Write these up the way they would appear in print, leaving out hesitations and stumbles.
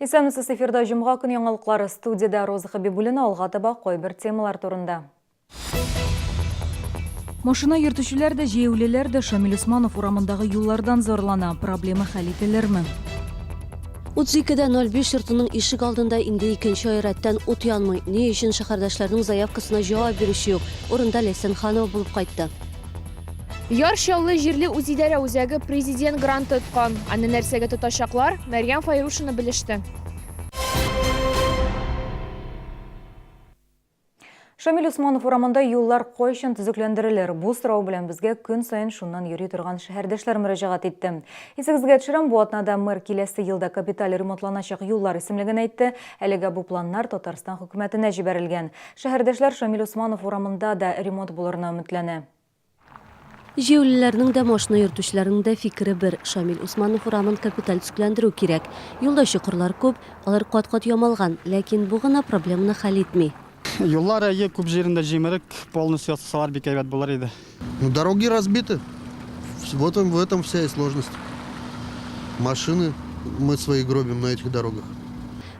Исәнмесез, эфирда җомга көн яңалыклары, студиядә Роза Хәбибуллина, алга таба кайбер темалар турында. Машина йөртүчеләр дә, җәяүлеләр дә Шамил Усманов урамындагы юллардан зарлана. Проблема хәл ителерме? 32 дә 05 йортының ишек алдында инде икенче ай рәттән ут янмый. Ни өчен шәһәрдәшләрнең заявкасына җавап бирүче юк? Урында Ләйсән Ханова булып кайтты. Яр Чаллы җирле үзидарә үзәге президент гранты откан. Аны нәрсәгә тотачаклар? Мәрьям Файрушина белеште. Шамил Усманов урамында юллар кайчан төзекләндерелер? Бу сорау белән безгә көн саен шуннан йөри торган шәһәрдәшләр мөрәҗәгать итте. Исегезгә төшерәм, бу атнада мэр киләсе елда капиталь ремонтланачак юллар исемлеген әйтте. Әлегә бу планнар Татарстан хөкүмәтенә җибәрелгән. Шәһәрдәшләр Шамил Усманов урамында да ремонт булырына өметләнә. Җәяүлеләрнең дә, машина йөртүчеләрнең дә фикере бер, Шамил Усманов урамын капиталь төзекләндерү кирәк. Юлда чокырлар күп, алар кат-кат ямалган, ләкин бу гына проблеманы хәл итми. Юллар, әйе, күп җирендә җимерек, полностью ясасалар бик әйбәт булыр иде. Ну, дороги разбиты. Вот в этом вся и сложность. Машины мы свои гробим на этих дорогах.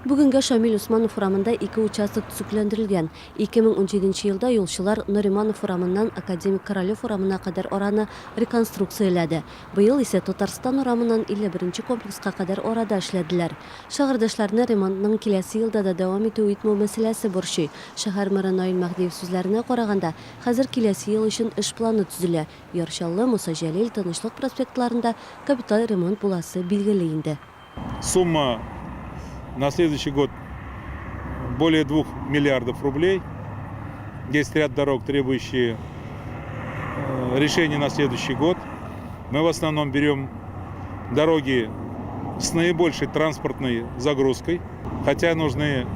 Бүгенгә Шамил Усманов урамында ике участок төзекләндерелгән. 2017 елда юлчылар Нариманов урамыннан Академик Королев урамына кадәр араны реконструкцияләде. Быел исә Татарстан урамыннан 51 нче комплекска кадәр арада эшләделәр. Шәһәрдәшләрне ремонтның киләсе елда да дәвам итү-итмәү мәсьәләсе борчый. Шәһәр мэры Наил Мәһдиев сүзләренә караганда, хәзер киләсе ел өчен эш планы төзелә. Яр Чаллы, Муса Җәлил, Тынычлык проспектларында капиталь ремонт буласы билгеле инде. Сумма на следующий год более 2 миллиардов рублей. Есть ряд дорог, требующие решения на следующий год. Мы в основном берем дороги с наибольшей транспортной загрузкой, хотя нужны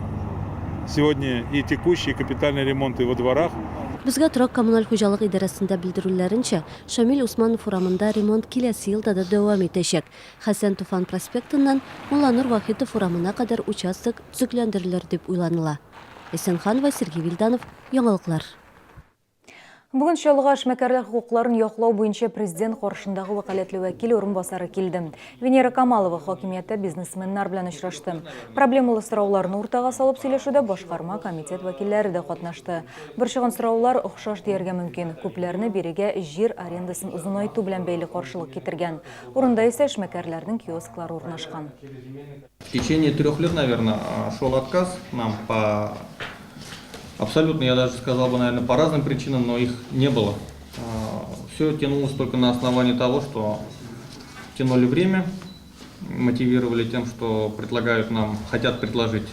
сегодня и текущие, и капитальные ремонты во дворах. Безгә торак-коммуналь хуҗалык идарәсендә белдерүләренчә, Шамил Усманов урамында ремонт киләсе елда да дәвам итәчәк. Хәсән Туфан проспектыннан Мулланур Вахитов урамына кадәр участок төзекләндерелер дип уйланыла. Эсенханова, Сергей Вильданов, Яңалыклар. Бүген Чаллыга эшмәкәрләр хокукларын яклау буенча президент каршындагы вәкаләтле вәкил урынбасары килде. Венера Камалова хакимияттә бизнесменнар белән очрашты. Проблемалы сорауларны уртага салып сөйләшүдә башкарма комитет вәкилләре дә катнашты. Борчыган сораулар охшаш дияргә мөмкин. Күпләрне бирегә җир арендасын озынайту белән бәйле каршылык китергән. Урында исә эшмәкәрләрнең киосклары урнашкан. В течение 3 лет, наверное, шел отказ нам по абсолютно, я даже сказал бы, наверное, по разным причинам, но их не было. Все тянулось только на основании того, что тянули время, мотивировали тем, что предлагают нам, хотят предложить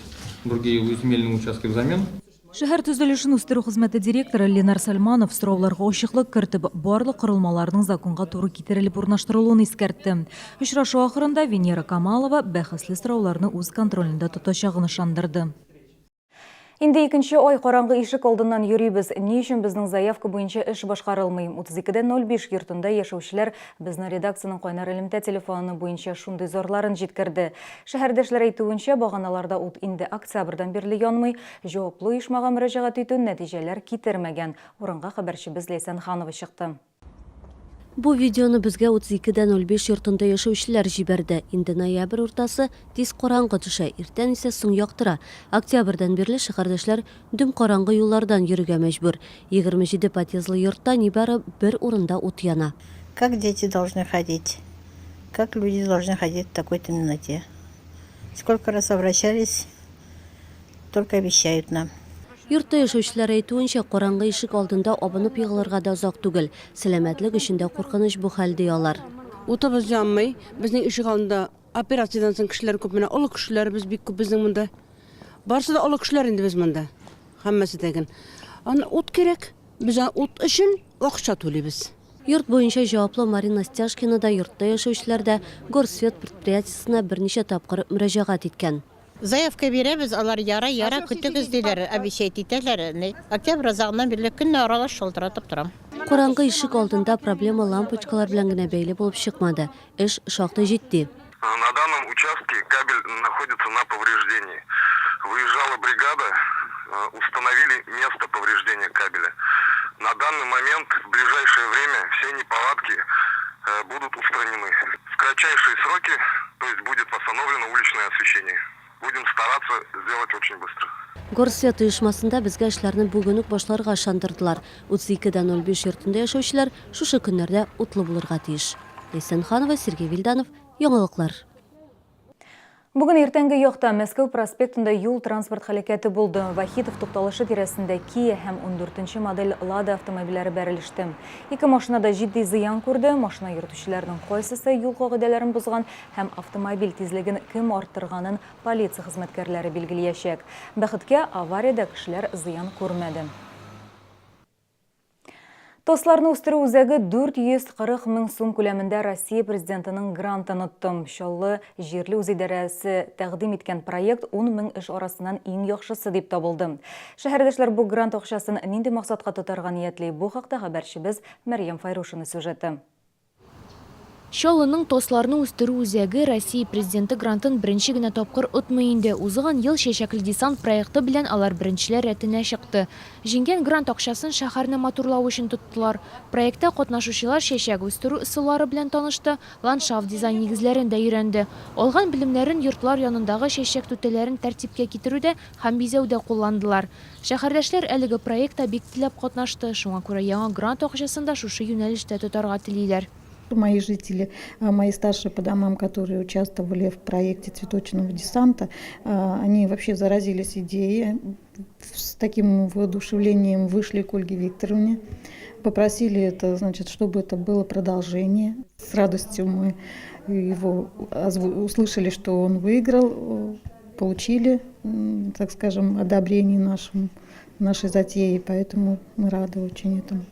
другие земельные участки взамен. Шәһәр төзелешен үстерү хезмәте директоры Ленар Сальманов сорауларга ачыклык кертеп, барлык корылмаларның законга туры китерелеп урнаштырылуын искәртте. Очрашу ахырында Венера Камалова бәхәсле сорауларны үз контролендә тотачагын ышандырды. Инде икенче ай караңгы ишек алдыннан йөрибез. Ни өчен безнең заявка буенча эш башкарылмый? 32 дә 05 йортында яшәүчеләр безнең редакциянең кайнар элемтә телефоны буенча шундый зарларын җиткерде. Шәһәрдәшләр әйтүенчә, баганаларда ут инде октябрьдән бирле янмый. Җаваплы оешмага мөрәҗәгать итү нәтиҗәләр китермәгән. Урынга хәбәрчебез Ләйсән Ханова чыкты. Бу видеоны безгә 32 дә 05 йортында яшәүчеләр җибәрде. Инде ноябрь уртасы, тиз караңгы төшә, иртән исә соң яктыра. Октябрьдән бирле шәһәрдәшләр дөм караңгы юллардан йөрергә мәҗбүр. 27 подъездлы йортта нибары бер урында ут яна. Как дети должны ходить? Как люди должны ходить в такой темноте? Сколько раз обращались, только обещают нам. Йортта яшәүчеләр әйтүенчә, караңгы ишек алдында абынып егылырга да озак түгел. Сәламәтлек өчен дә куркыныч бу хәл, ди алар. Утыбыз янмый. Безнең ишек алдында операциядән соң кешеләр күп менә, олы кешеләребез бик күп безнең монда. Барысы да олы кешеләр инде без монда. Һәммәсе дә. Аны ут кирәк. Без аны ут өчен акча түлибез. Йорт буенча җаваплы Марина Стяжкина да, йортта яшәүчеләр дә Горсвет предприятиесенә берничә тапкыр мөрәҗәгать иткән. Заявка бирәбез, алар ярай, ярай, көтегез диләр, обещать итәләр. Октябрь азагыннан бирле көнне аралаш шалтыратып торам. Караңгы ишек алдында проблема лампочкалар белән генә бәйле булып чыкмады. Эш шактый җитди. На данном участке кабель находится на повреждении. Выезжала бригада, установили место повреждения кабеля. На данный момент, в ближайшее время, все неполадки будут устранены. В кратчайшие сроки, то есть будет восстановлено уличное освещение. Будем стараться сделать очень быстро. Горсвет оешмасында безгә эшләрне бүген үк башларга ышандырдылар. 32 дә 05 йортында яшәүчеләр шушы көннәрдә утлы булырга тиеш. Ләйсән Ханова, Сергей Вильданов, Яңалыклар. Бүген иртәнге якта Мәскәү проспектында юл-транспорт һәлакәте булды. Вахитов тукталышы тирәсендә Kia һәм ундүртенче модель Лада автомобильләре бәрелеште. Ике машина да җитди зыян күрде. Машина йөртүчеләрнең кайсысы юл кагыйдәләрен бозган һәм автомобиль тизлеген кем арттырганын полиция хезмәткәрләре билгелиячәк. Бәхеткә, авариядә кешеләр зыян күрмәде. ТОСларны үстерү үзәге 440 мең сум күләмендә Россия Президентының грантын отты. Чаллы җирле үзидарәсе тәкъдим иткән проект 10 мең эш арасыннан иң яхшысы дип табылды. Шәһәрдәшләр бу грант акчасын нинди максатка тотарга ниятли? Бу хакта хәбәрчебез Мәрьям Файрушина сюжеты. Чаллының ТОСларны үстерү үзәге Россия Президенты грантын беренче генә тапкыр отмый инде. Узган ел Чәчәкле десант проекты белән алар беренчеләр рәтенә чыкты. Җиңгән грант акчасын шәһәрне матурлау өчен тоттылар. Проектта катнашучылар чәчәк үстерү ысуллары белән танышты, ландшафт дизайн нигезләрен дә өйрәнде. Алган белемнәрен йортлар янындагы чәчәк түтәләрен тәртипкә китерүдә һәм бизәүдә кулландылар. Шәһәрдәшләр әлеге проектта бик теләп катнашты, шуңа күрә яңа грант акчасын да шушы юнәлештә тотарга телиләр. Мои жители, мои старшие по домам, которые участвовали в проекте цветочного десанта, они вообще заразились идеей, с таким воодушевлением вышли к Ольге Викторовне, попросили это, значит, чтобы это было продолжение. С радостью мы его услышали, что он выиграл, получили, так скажем, одобрение нашему, нашей затеи, поэтому мы рады очень этому.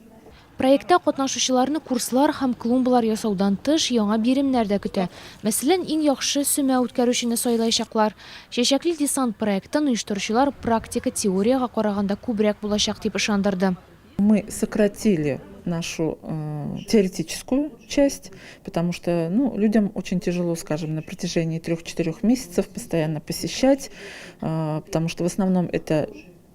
Проектта катнашучыларны курслар һәм клумбалар ясаудан тыш, яңа биремнәр дә көтә. Мәсәлән, иң яхшы сөмә үткәрүчене сайлаячаклар. Чәчәкле десант проектын оештыручылар практика теориягә караганда күбрәк булачак дип ышандырды. Мы сократили нашу теоретическую часть, потому что, ну, людям очень тяжело, скажем, на протяжении 3-4 месяцев постоянно посещать, потому что в основном это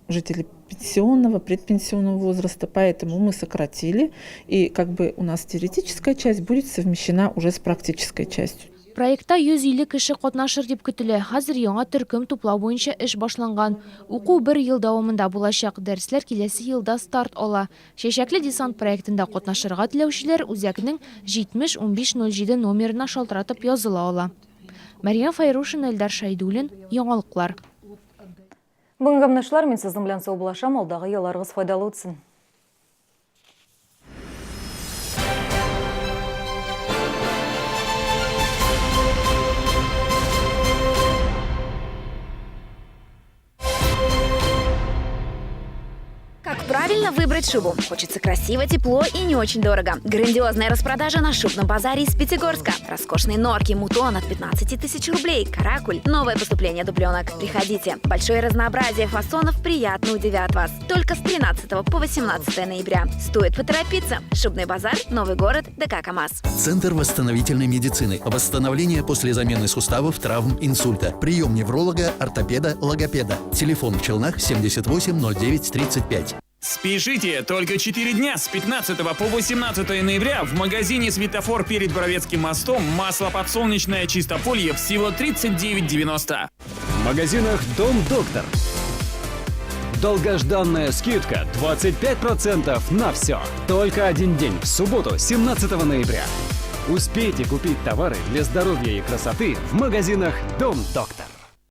жители пенсионного, предпенсионного возраста, поэтому мы сократили, и как бы у нас теоретическая часть будет совмещена уже с практической частью. Проектта 150 кеше катнашыр дип көтелә. Хәзер яңа төркем туплау буенча эш башланган. Уку бер ел дәвамында булачак. Дәресләр киләсе елда старт ала. Чәчәкле десант проектында катнашырга теләүчеләр үзәкнең 70 15 07 номерына шалтыратып языла ала. Мәрьям Фәйрушина, Эльдар Шәйдуллин, Яңалыклар. Бүгенге менә шулар, мин сезнең белән саубуллашам, алдагы елларыгыз файдалы үтсен. Как правильно выбрать шубу? Хочется красиво, тепло и не очень дорого. Грандиозная распродажа на шубном базаре из Пятигорска. Роскошные норки, мутон от 15 тысяч рублей, каракуль, новое поступление дубленок. Приходите. Большое разнообразие фасонов приятно удивят вас. Только с 13 по 18 ноября. Стоит поторопиться. Шубный базар, Новый город, ДК КамАЗ. Центр восстановительной медицины. Восстановление после замены суставов, травм, инсульта. Прием невролога, ортопеда, логопеда. Телефон в Челнах 78 09 35. Спешите! Только 4 дня с 15 по 18 ноября в магазине «Светофор» перед Боровецким мостом масло подсолнечное «Чистополье» всего 39,90. В магазинах «Дом Доктор». Долгожданная скидка 25% на все. Только один день, в субботу, 17 ноября. Успейте купить товары для здоровья и красоты в магазинах «Дом Доктор».